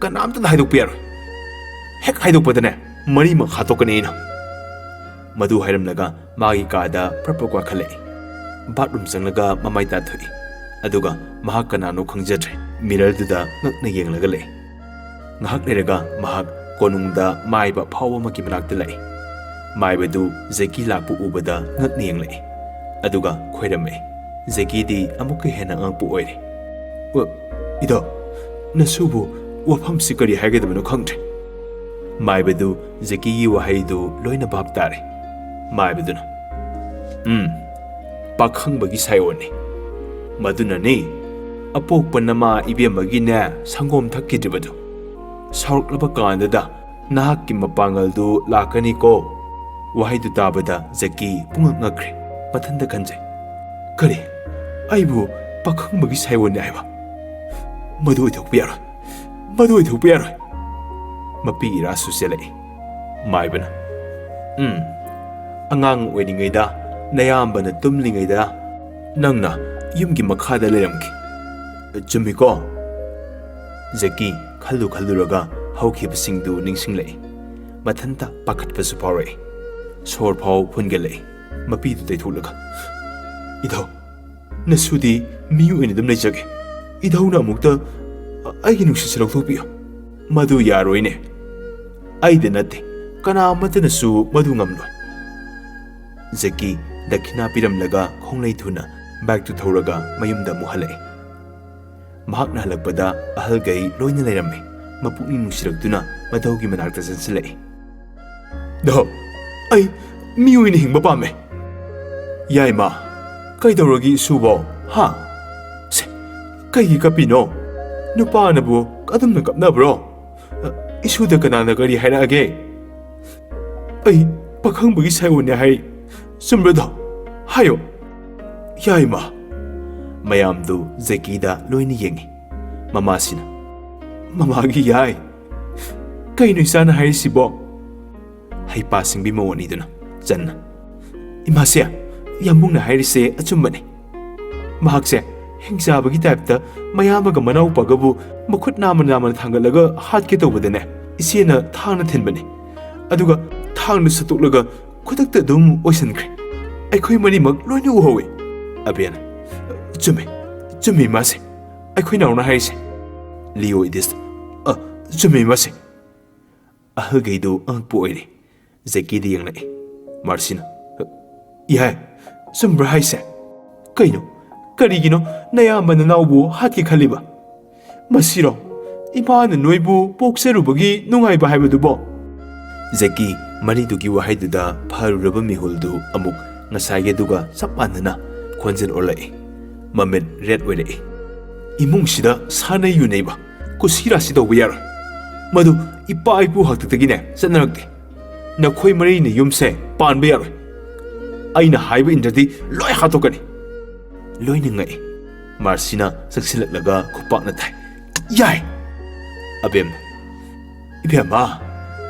ꯀꯅꯥꯝꯇꯅ ꯍꯥꯏꯗꯣꯛꯄ ꯌꯥꯔꯣꯏ꯫ ꯍꯦꯛ ꯍꯥꯏꯗꯣꯛꯄꯗꯅꯦ, ꯃꯔꯤꯃꯛ ꯍꯥꯠꯇꯣꯛꯀꯅꯤ ꯑꯩꯅ꯫" ꯃꯗꯨ ꯍꯥꯏꯔꯝꯂꯒ ꯃꯥꯒꯤ ꯀꯥꯗ ꯄ꯭ꯔꯞ ꯄ꯭ꯔꯞ ꯀꯥꯈꯠꯂꯛꯏ꯫ ꯕꯥꯠꯔꯨꯝ ꯆꯪꯂꯒ ꯃꯃꯥꯏ ꯇꯥꯊꯣꯛꯏ꯫ ꯑꯗꯨꯒ ꯃꯍꯥꯛ ꯀꯅꯥꯅꯣ ꯈꯪꯖꯗ꯭ꯔꯦ꯫ ꯃꯤꯔꯔꯗꯨꯗ ꯉꯛꯅ ꯌꯦꯡꯂꯒ ꯂꯩ꯫ ꯉꯥꯏꯍꯥꯛ ꯂꯩꯔꯒ ꯃꯍꯥꯛ ꯀꯣꯅꯨꯡꯗ ꯃꯥꯏꯕ ꯑꯐꯥꯎꯕ ꯑꯃꯒꯤ ꯃꯅꯥꯛꯇ ꯂꯥꯛꯏ꯫ ꯃꯥꯏꯕꯗꯨ ꯖꯦꯀꯤ ꯂꯥꯛꯄ ꯎꯕꯗ ꯉꯛꯅ ꯌꯦꯡꯂꯛꯏ, ꯑꯗꯨꯒ ꯈꯣꯏꯔꯝꯃꯤ꯫ ꯖꯦꯀꯤꯗꯤ ꯑꯃꯨꯛꯀ ꯍꯦꯟꯅ ꯑꯉꯛꯄ ꯑꯣꯏꯔꯦ꯫ "ꯑ, ꯏꯗꯣ, ꯅꯁꯨꯕꯨ ꯋꯥꯐꯝꯁꯤ ꯀꯔꯤ ꯍꯥꯏꯒꯗꯕꯅꯣ ꯈꯪꯗ꯭ꯔꯦ꯫" ꯃꯥꯏꯕꯗꯨ ꯖꯦꯀꯤꯒꯤ ꯋꯥꯍꯩꯗꯨ ꯂꯣꯏꯅ ꯚꯥꯞ ꯇꯥꯔꯦ꯫ ꯃꯥꯏꯕꯗꯨꯅ, "ꯎꯝ, ꯄꯥꯈꯪꯕꯒꯤ ꯁꯥꯏꯑꯣꯟꯅꯤ꯫ ꯃꯗꯨꯅꯅꯤ ꯑꯄꯣꯛꯄ ꯅꯃꯥ ꯏꯕꯦꯝꯃꯒꯤꯅꯦ ꯁꯪꯒꯣꯝ ꯊꯛꯈꯤꯗ꯭ꯔꯤꯕꯗꯨ꯫ ꯁꯥꯎꯔꯛꯂꯕ ꯀꯥꯟꯗꯗ ꯅꯍꯥꯛꯀꯤ ꯃꯄꯥꯡꯒꯜꯗꯨ ꯂꯥꯛꯀꯅꯤꯀꯣ꯫" ꯋꯥꯍꯩꯗꯨ ꯇꯥꯕꯗ ꯖꯦꯀꯤ ꯄꯨꯡꯉꯛ ꯉꯛꯈ꯭ꯔꯦ꯫ ꯃꯊꯟꯇ ꯈꯟꯖꯩ, "ꯀꯔꯤ? ꯑꯩꯕꯨ ꯄꯥꯈꯪꯕꯒꯤ ꯁꯥꯏꯑꯣꯟꯅꯤ ꯍꯥꯏꯕ? ꯃꯗꯨ ꯑꯣꯏꯊꯣꯛꯄ ꯌꯥꯔꯣꯏ, ꯃꯗꯨ ꯑꯣꯏꯊꯣꯛꯄ ꯌꯥꯔꯣꯏ꯫" ꯃꯄꯤ ꯏꯔꯥꯁꯨ ꯆꯦꯜꯂꯛꯏ꯫ ꯃꯥꯏꯕꯅ, "ꯎꯝ, ꯑꯉꯥꯡ ꯑꯣꯏꯔꯤꯉꯩꯗ ꯅꯌꯥꯝꯕꯅ ꯇꯨꯝꯂꯤꯉꯩꯗ ꯅꯪꯅ ꯌꯨꯝꯒꯤ ꯃꯈꯥꯗ ꯂꯩꯔꯝꯈꯤ꯫ ꯆꯨꯝꯃꯤꯀꯣ?" ꯖꯦꯀꯤ ꯈꯜꯂꯨ ꯈꯜꯂꯨꯔꯒ ꯍꯧꯈꯤꯕꯁꯤꯡꯗꯨ ꯅꯤꯡꯁꯤꯡꯂꯛꯏ꯫ ꯃꯊꯟꯇ ꯄꯥꯈꯠꯄꯁꯨ ꯐꯥꯎꯔꯛꯏ꯫ ꯁꯣꯔ ꯐꯥꯎ ꯐꯨꯟꯒꯠꯂꯛꯏ꯫ ꯃꯄꯤꯗꯨ ꯇꯩꯊꯣꯛꯂꯒ, "ꯏꯙꯧ, ꯅꯁꯨꯗꯤ ꯃꯤ ꯑꯣꯏꯅ ꯑꯗꯨꯝ ꯂꯩꯖꯒꯦ꯫ ꯏꯙꯧꯅ ꯑꯃꯨꯛꯇ ꯑꯩꯒꯤ ꯅꯨꯡꯁꯤꯠꯁꯦ ꯂꯧꯊꯣꯛꯄꯤꯌꯨ꯫" "ꯃꯗꯨ ꯌꯥꯔꯣꯏꯅꯦ꯫ ꯑꯩꯗ ꯅꯠꯇꯦ, ꯀꯅꯥ ꯑꯃꯠꯇꯅꯁꯨ ꯃꯗꯨ ꯉꯝꯂꯣꯏ꯫" ꯖꯦꯀꯤ ꯗꯈꯤꯅꯥ ꯄꯤꯔꯝꯂꯒ ꯈꯣꯡꯂꯩ ꯊꯨꯅ ꯕꯥꯏꯛꯇꯨ ꯊꯧꯔꯒ ꯃꯌꯨꯝꯗ ꯑꯃꯨꯛ ꯍꯜꯂꯛꯏ꯫ ꯃꯍꯥꯛꯅ ꯍꯜꯂꯛꯄꯗ ꯑꯍꯜꯈꯩ ꯂꯣꯏꯅ ꯂꯩꯔꯝꯃꯤ꯫ ꯃꯄꯨꯛꯅꯤꯡ ꯅꯨꯡꯁꯤꯔꯛꯇꯨꯅ ꯃꯙꯧꯒꯤ ꯃꯅꯥꯛꯇ ꯆꯪꯁꯤꯜꯂꯛꯏ꯫ "ꯙꯧ, ꯑꯩ ꯃꯤ ꯑꯣꯏꯅ ꯍꯤꯡꯕ ꯄꯥꯝꯃꯦ꯫" "ꯌꯥꯏꯃ, ꯀꯩꯗꯧꯔꯒꯦ ꯏꯁꯨꯕꯣ? ꯍꯥ? ꯁꯦ, ꯀꯩꯒꯤ ꯀꯞꯄꯤꯅꯣ? ꯅꯨꯄꯥꯅꯕꯨ ꯑꯗꯨꯝꯅ ꯀꯞꯅꯕ꯭ꯔꯣ? ꯏꯁꯨꯗ ꯀꯅꯥꯅ ꯀꯔꯤ ꯍꯥꯏꯔꯛꯑꯒꯦ?" "ꯑꯩ ꯄꯥꯈꯪꯕꯒꯤ ꯁꯥꯏꯑꯣꯟꯅꯦ ꯍꯥꯏ꯫ ꯆꯨꯝꯕ꯭ꯔꯥ ꯙꯧ? ꯍꯥꯏꯌꯣ꯫" "ꯌꯥꯏꯃ꯫" ꯃꯌꯥꯝꯗꯨ ꯖꯦꯀꯤꯗ ꯂꯣꯏꯅ ꯌꯦꯡꯉꯤ꯫ ꯃꯃꯥꯁꯤꯅ, "ꯃꯃꯥꯒꯤ ꯌꯥꯏ꯫ ꯀꯩꯅꯣ ꯏꯆꯥꯅ ꯍꯥꯏꯔꯤꯁꯤꯕꯣ?" ꯍꯩꯄꯥ ꯁꯤꯡꯕꯤ ꯃꯧ ꯑꯅꯤꯗꯨꯅ ꯆꯟꯅ, "ꯏꯃꯥꯁꯦ, ꯌꯥꯝꯕꯨꯡꯅ ꯍꯥꯏꯔꯤꯁꯦ ꯑꯆꯨꯝꯕꯅꯤ꯫ ꯃꯍꯥꯛꯁꯦ ꯍꯤꯡꯆꯥꯕꯒꯤ ꯇꯥꯏꯞꯇ ꯃꯌꯥꯝꯕꯒ ꯃꯅꯥꯎꯄꯥꯒꯕꯨ ꯃꯈꯨꯠ ꯅꯥꯝꯃ ꯅꯥꯝꯃꯅ ꯊꯥꯡꯒꯠꯂꯒ ꯍꯥꯠꯀꯦ ꯇꯧꯕꯗꯅꯦ, ꯏꯆꯦꯅ ꯊꯥꯡꯅ ꯊꯤꯟꯕꯅꯤ꯫ ꯑꯗꯨꯒ ꯊꯥꯡꯗꯨ ꯁꯠꯇꯣꯛꯂꯒ ꯈꯨꯗꯛꯇ ꯑꯗꯨꯝ ꯑꯣꯏꯁꯤꯟꯈ꯭ꯔꯦ꯫ ꯑꯩꯈꯣꯏ ꯃꯔꯤꯃꯛ ꯂꯣꯏꯅ ꯎꯍꯧꯋꯤ꯫" ꯑꯕꯦꯅ, "ꯆꯨꯝꯃꯤ, ꯆꯨꯝꯃꯤ ꯏꯃꯥꯁꯦ꯫ ꯑꯩꯈꯣꯏ ꯅꯥꯎꯅ ꯍꯥꯏꯔꯤꯁꯦ꯫" ꯂꯤꯑꯣ ꯏꯗꯤꯁ, "ꯑ, ꯆꯨꯝꯃꯤ ꯃꯁꯦ꯫ ꯑꯍꯜꯈꯩꯗꯨ ꯑꯉꯛꯄ ꯑꯣꯏꯔꯦ꯫ ꯖꯦꯀꯤꯗ ꯌꯦꯡꯂꯛꯏ꯫ ꯃꯥꯔꯁꯤꯅ, "ꯏꯍꯥꯏ, ꯆꯨꯝꯕ꯭ꯔꯥ ꯍꯥꯏꯁꯦ? ꯀꯩꯅꯣ, ꯀꯔꯤꯒꯤꯅꯣ ꯅꯌꯥꯝꯕ ꯅꯅꯥꯎꯕꯨ ꯍꯥꯠꯀꯦ ꯈꯜꯂꯤꯕ? ꯃꯁꯤꯔꯣ ꯏꯃꯥꯅ ꯅꯣꯏꯕꯨ ꯄꯣꯛꯆꯔꯨꯕꯒꯤ ꯅꯨꯡꯉꯥꯏꯕ ꯍꯥꯏꯕꯗꯨꯕꯣ?" ꯖꯦꯀꯤ ꯃꯔꯤꯗꯨꯒꯤ ꯋꯥꯍꯩꯗꯨꯗ ꯐꯔꯨꯔꯕ ꯃꯤꯍꯨꯜꯗꯨ ꯑꯃꯨꯛ ꯉꯁꯥꯏꯒꯤꯗꯨꯒ ꯆꯞ ꯃꯥꯟꯅꯅ ꯈꯣꯟꯖꯦꯜ ꯑꯣꯜꯂꯛꯏ꯫ ꯃꯃꯤꯠ ꯔꯦꯗ ꯑꯣꯏꯔꯛꯏ꯫ "ꯏꯃꯨꯡꯁꯤꯗ ꯁꯥꯟꯅꯩ ꯌꯨꯅꯩꯕ, ꯀꯨꯁꯤꯔꯥꯁꯤ ꯇꯧꯕ ꯌꯥꯔꯣꯏ꯫ ꯃꯗꯨ ꯏꯄꯥ ꯏꯄꯨ ꯍꯥꯛꯇꯛꯇꯒꯤꯅꯦ ꯆꯠꯅꯔꯛꯇꯦ꯫ ꯅꯈꯣꯏ ꯃꯔꯤꯅ ꯌꯨꯝꯁꯦ ꯄꯥꯟꯕ ꯌꯥꯔꯣꯏ꯫ ꯑꯩꯅ ꯍꯥꯏꯕ ꯏꯟꯗ꯭ꯔꯗꯤ ꯂꯣꯏ ꯍꯥꯠꯇꯣꯛꯀꯅꯤ꯫" ꯂꯣꯏꯅ ꯉꯛꯏ꯫ ꯃꯥꯔꯁꯤꯅ ꯆꯪꯁꯤꯜꯂꯛꯂꯒ ꯈꯨꯄꯥꯛꯅ ꯊꯥꯏ꯫ "ꯌꯥꯏ!" ꯑꯕꯦꯝꯅ, "ꯏꯕꯦꯝꯃ,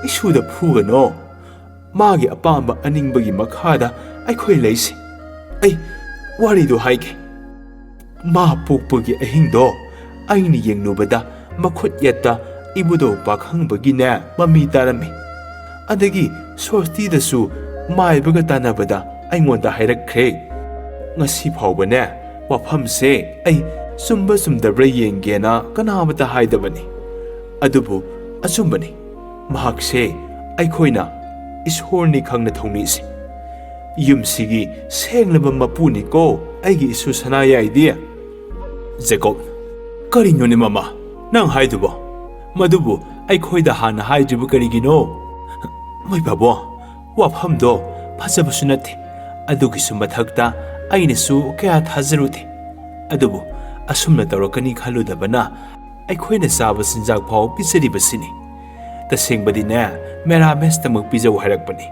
ꯏꯁꯨꯗ ꯐꯨꯒꯅꯣ꯫ ꯃꯥꯒꯤ ꯑꯄꯥꯝꯕ ꯑꯅꯤꯡꯕꯒꯤ ꯃꯈꯥꯗ ꯑꯩꯈꯣꯏ ꯂꯩꯁꯤ꯫ ꯑꯩ ꯋꯥꯔꯤꯗꯨ ꯍꯥꯏꯒꯦ꯫ ꯃꯥ ꯄꯣꯛꯄꯒꯤ ꯑꯍꯤꯡꯗꯣ ꯑꯩꯅ ꯌꯦꯡꯂꯨꯕꯗ ꯃꯈꯨꯠ ꯌꯦꯠꯇ ꯏꯕꯨꯙꯧ ꯄꯥꯈꯪꯕꯒꯤꯅꯦ ꯃꯃꯤ ꯇꯥꯔꯝꯃꯤ꯫ ꯑꯗꯒꯤ ꯁꯣꯁꯇꯤꯗꯁꯨ ꯃꯥꯏꯕꯒ ꯇꯥꯟꯅꯕꯗ ꯑꯩꯉꯣꯟꯗ ꯍꯥꯏꯔꯛꯈ꯭ꯔꯦ꯫ ꯉꯁꯤ ꯐꯥꯎꯕꯅꯦ ꯋꯥꯐꯝꯁꯦ ꯑꯩ ꯆꯨꯝꯕ ꯆꯨꯝꯗꯕ꯭ꯔꯥ ꯌꯦꯡꯒꯦꯅ ꯀꯅꯥꯃꯇ ꯍꯥꯏꯗꯕꯅꯤ꯫ ꯑꯗꯨꯕꯨ ꯑꯆꯨꯝꯕꯅꯤ꯫ ꯃꯍꯥꯛꯁꯦ ꯑꯩꯈꯣꯏꯅ ꯏꯁꯣꯔꯅꯤ ꯈꯪꯅ ꯊꯧꯅꯤꯁꯦ꯫ ꯌꯨꯝꯁꯤꯒꯤ ꯁꯦꯡꯂꯕ ꯃꯄꯨꯅꯤꯀꯣ ꯑꯩꯒꯤ ꯏꯁꯨ ꯁꯅꯥꯌꯥꯏꯗꯤ꯫" ꯖꯦꯀꯣꯕ, "ꯀꯔꯤꯅꯣꯅꯦ ꯃꯃꯥ ꯅꯪ ꯍꯥꯏꯗꯨꯕꯣ? ꯃꯗꯨꯕꯨ ꯑꯩꯈꯣꯏꯗ ꯍꯥꯟꯅ ꯍꯥꯏꯗ꯭ꯔꯤꯕ ꯀꯔꯤꯒꯤꯅꯣ?" "ꯃꯣꯏ ꯄꯥꯕꯨꯡ, ꯋꯥꯐꯝꯗꯣ ꯐꯖꯕꯁꯨ ꯅꯠꯇꯦ꯫ ꯑꯗꯨꯒꯤꯁꯨ ꯃꯊꯛꯇ ꯑꯩꯅꯁꯨ ꯀꯌꯥ ꯊꯥꯖꯔꯨꯗꯦ꯫ ꯑꯗꯨꯕꯨ ꯑꯁꯨꯝꯅ ꯇꯧꯔꯛꯀꯅꯤ ꯈꯜꯂꯨꯗꯕꯅ ꯑꯩꯈꯣꯏꯅ ꯆꯥꯕ ꯆꯤꯟꯖꯥꯛ ꯐꯥꯎ ꯄꯤꯖꯔꯤꯕꯁꯤꯅꯤ꯫ ꯇꯁꯦꯡꯕꯗꯤꯅꯦ, ꯃꯦꯔꯥꯃꯦꯁꯇꯃꯛ ꯄꯤꯖꯧ ꯍꯥꯏꯔꯛꯄꯅꯤ꯫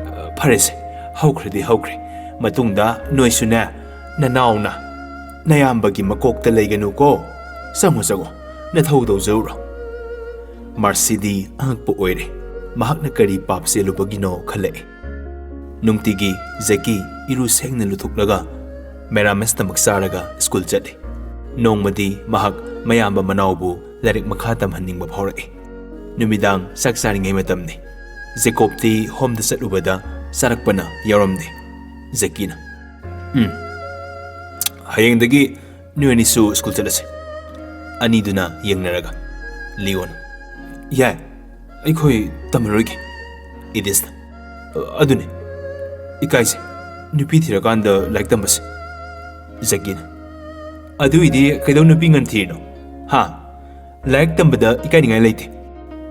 ꯑ, ꯐꯔꯦꯁꯦ, ꯍꯧꯈ꯭ꯔꯗꯤ ꯍꯧꯈ꯭ꯔꯦ꯫ ꯃꯇꯨꯡꯗ ꯅꯣꯏꯁꯨꯅꯦ, ꯅꯅꯥꯎꯅ, ꯅꯌꯥꯝꯕꯒꯤ ꯃꯀꯣꯛꯇ ꯂꯩꯒꯅꯨꯀꯣ꯫ ꯆꯪꯉꯣ, ꯆꯪꯉꯣ, ꯅꯊꯧ ꯇꯧꯖꯔꯨꯔꯣ꯫" ꯃꯥꯔꯁꯤꯗꯤ ꯑꯉꯛꯄ ꯑꯣꯏꯔꯦ꯫ ꯃꯍꯥꯛꯅ ꯀꯔꯤ ꯄꯥꯞ ꯆꯦꯜꯂꯨꯕꯒꯤꯅꯣ ꯈꯜꯂꯛꯏ꯫ ꯅꯨꯡꯇꯤꯒꯤ ꯖꯦꯀꯤ ꯏꯔꯨ ꯁꯦꯡꯅ ꯂꯨꯊꯣꯛꯂꯒ ꯃꯦꯔꯥꯃꯦꯁꯇꯃꯛ ꯆꯥꯔꯒ ꯁ꯭ꯀꯨꯜ ꯆꯠꯂꯤ꯫ ꯅꯣꯡꯃꯗꯤ ꯃꯍꯥꯛ ꯃꯌꯥꯝꯕ ꯃꯅꯥꯎꯕꯨ ꯂꯥꯏꯔꯤꯛ ꯃꯈꯥ ꯇꯝꯍꯟꯅꯤꯡꯕ ꯐꯥꯎꯔꯛꯏ꯫ ꯅꯨꯃꯤꯗꯥꯡ ꯆꯥꯛ ꯆꯥꯔꯤꯉꯩ ꯃꯇꯝꯅꯤ꯫ ꯖꯦꯀꯣꯕꯇꯤ ꯍꯣꯝꯗ ꯆꯠꯂꯨꯕꯗ ꯆꯥꯔꯛꯄꯅ ꯌꯥꯎꯔꯝꯗꯦ꯫ ꯖꯦꯀꯤꯅ, "ꯎꯝ, ꯍꯌꯦꯡꯗꯒꯤ ꯅꯣꯏ ꯑꯅꯤꯁꯨ ꯁ꯭ꯀꯨꯜ ꯆꯠꯂꯁꯤ꯫" ꯑꯅꯤꯗꯨꯅ ꯌꯦꯡꯅꯔꯒ, "ꯂꯤꯑꯣꯟ, "ꯌꯥꯏ, ꯑꯩꯈꯣꯏ ꯇꯝꯃꯔꯣꯏꯒꯦ", ꯏꯗꯤꯁꯅ꯫ "ꯑꯗꯨꯅꯤ, ꯏꯀꯥꯏꯁꯦ, ꯅꯨꯄꯤ ꯊꯤꯔꯀꯥꯟꯗ ꯂꯥꯏꯔꯤꯛ ꯇꯝꯕꯁꯦ", ꯖꯛꯀꯤꯅ꯫ "ꯑꯗꯨꯏꯗꯤ ꯀꯩꯗꯧ ꯅꯨꯄꯤ ꯉꯟ ꯊꯤꯔꯤꯅꯣ? ꯍꯥ? ꯂꯥꯏꯔꯤꯛ ꯇꯝꯕꯗ ꯏꯀꯥꯏꯅꯤꯡꯉꯥꯏ ꯂꯩꯇꯦ",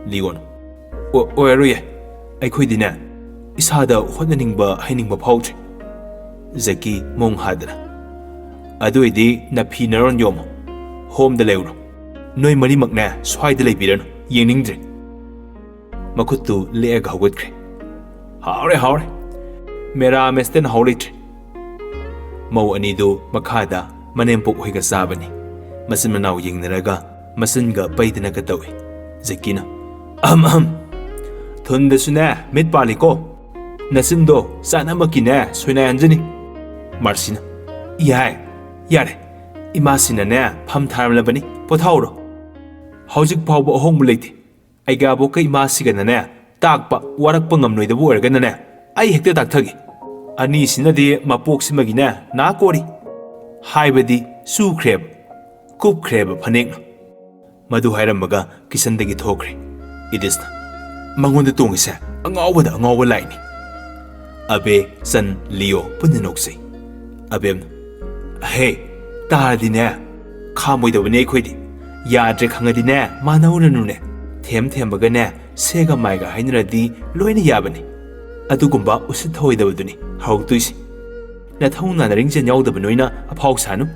ꯂꯤꯌꯣꯅ꯫ "ꯑꯣ-, ꯑꯣꯏꯔꯔꯣꯏꯌꯦ, ꯑꯩꯈꯣꯏꯗꯤꯅꯦ, ꯏꯁꯥꯗ ꯍꯣꯠꯅꯅꯤꯡꯕ ꯍꯩꯅꯤꯡꯕ ꯐꯥꯎꯗ꯭ꯔꯦ", ꯖꯛꯀꯤ ꯃꯑꯣꯡ ꯍꯥꯗꯅ꯫ "ꯑꯗꯨ ꯑꯣꯏꯗꯤ ꯅꯐꯤ ꯅꯔꯣꯟ ꯌꯣꯝꯃꯣ, ꯍꯣꯝꯗ ꯂꯩꯔꯨꯔꯣ꯫ ꯅꯣꯏ ꯃꯔꯤꯃꯛꯅꯦ ꯁ꯭ꯋꯥꯏꯗ ꯂꯩꯕꯤꯔꯅꯨ, ꯌꯦꯡꯅꯤꯡꯗ꯭ꯔꯦ"꯫ ꯃꯈꯨꯠꯇꯨ ꯂꯦꯛꯑꯒ ꯍꯧꯒꯠꯈ꯭ꯔꯦ꯫ "ꯍꯥꯎꯔꯦ, ꯍꯥꯎꯔꯦ꯫ ꯃꯦꯔꯥ ꯃꯦꯁꯇꯅ ꯍꯥꯎ ꯂꯩꯇ꯭ꯔꯦ"꯫ ꯃꯧ ꯑꯅꯤꯗꯨ ꯃꯈꯥꯗ ꯃꯅꯦꯝꯄꯣꯛ ꯍꯣꯏꯒ ꯆꯥꯕꯅꯤ꯫ ꯃꯆꯤꯟ ꯃꯅꯥꯎ ꯌꯦꯡꯅꯔꯒ ꯃꯆꯤꯟꯒ ꯄꯩꯗꯅꯒ ꯇꯧꯏ꯫ ꯖꯦꯀꯤꯅ, "ꯑꯍꯝ ꯑꯍꯝ, ꯊꯨꯟꯗꯁꯨꯅꯦ ꯃꯤꯠ ꯄꯥꯜꯂꯤꯀꯣ꯫ ꯅꯆꯤꯟꯗꯣ ꯆꯥꯅꯃꯛꯀꯤꯅꯦ ꯁꯣꯏꯅꯥꯏꯍꯟꯖꯅꯤ"꯫ ꯃꯥꯔꯁꯤꯅ, "ꯏꯍꯥꯏ, ꯌꯥꯔꯦ꯫ ꯏꯃꯥꯁꯤꯅꯅꯦ ꯐꯝ ꯊꯥꯔꯝꯂꯕꯅꯤ, ꯄꯣꯊꯥꯎꯔꯣ꯫ ꯍꯧꯖꯤꯛ ꯐꯥꯎꯕ ꯑꯍꯣꯡꯕ ꯂꯩꯇꯦ꯫ ꯑꯩꯒꯥꯕꯣꯛꯀ ꯏꯃꯥꯁꯤꯒꯅꯅꯦ ꯇꯥꯛꯄ ꯋꯥꯔꯛꯄ ꯉꯝꯂꯣꯏꯗꯕ ꯑꯣꯏꯔꯒꯅꯅꯦ ꯑꯩ ꯍꯦꯛꯇ ꯇꯥꯛꯊꯒꯦ꯫ ꯑꯅꯤꯁꯤꯅꯗꯤ ꯃꯄꯣꯛꯁꯤꯃꯒꯤꯅꯦ ꯅꯥ ꯀꯣꯔꯤ꯫ ꯍꯥꯏꯕꯗꯤ ꯆꯨꯈ꯭ꯔꯦꯕ, ꯀꯨꯞꯈ꯭ꯔꯦꯕ ꯐꯅꯦꯛꯅ"꯫ ꯃꯗꯨ ꯍꯥꯏꯔꯝꯃꯒ ꯀꯤꯆꯟꯗꯒꯤ ꯊꯣꯛꯈ꯭ꯔꯦ ꯏꯗꯤꯁꯅ꯫ "ꯃꯉꯣꯟꯗ ꯇꯣꯡꯉꯤꯁꯦ ꯑꯉꯥꯎꯕꯗ ꯑꯉꯥꯎꯕ ꯂꯥꯏꯅꯤ"꯫ ꯑꯕꯦ, ꯆꯟ, ꯂꯤꯌꯣ ꯄꯨꯟꯅ ꯅꯣꯛꯆꯩ꯫ ꯑꯕꯦꯝꯅ, "ꯍꯦ, ꯇꯥꯔꯗꯤꯅꯦ ꯈꯥꯝꯃꯣꯏꯗꯕꯅꯦ ꯑꯩꯈꯣꯏꯗꯤ꯫ ꯌꯥꯗ꯭ꯔꯦ ꯈꯪꯉꯗꯤꯅꯦ ꯃꯥꯟꯅꯧꯔꯅꯨꯅꯦ꯫ ꯊꯦꯝ ꯊꯦꯝꯕꯒꯅꯦ ꯁꯦꯒ ꯃꯥꯏꯒ ꯍꯥꯏꯅꯔꯗꯤ ꯂꯣꯏꯅ ꯌꯥꯕꯅꯤ꯫ ꯑꯗꯨꯒꯨꯝꯕ ꯎꯁꯤꯠ ꯊꯑꯣꯏꯗꯕꯗꯨꯅꯤ ꯍꯧꯔꯛꯇꯣꯏꯁꯦ꯫ ꯅꯊꯧ ꯅꯥꯅ ꯔꯤꯡꯖꯦꯜ ꯌꯥꯎꯗꯕ ꯅꯣꯏꯅ ꯑꯐꯥꯎ ꯁꯥꯅꯨ"꯫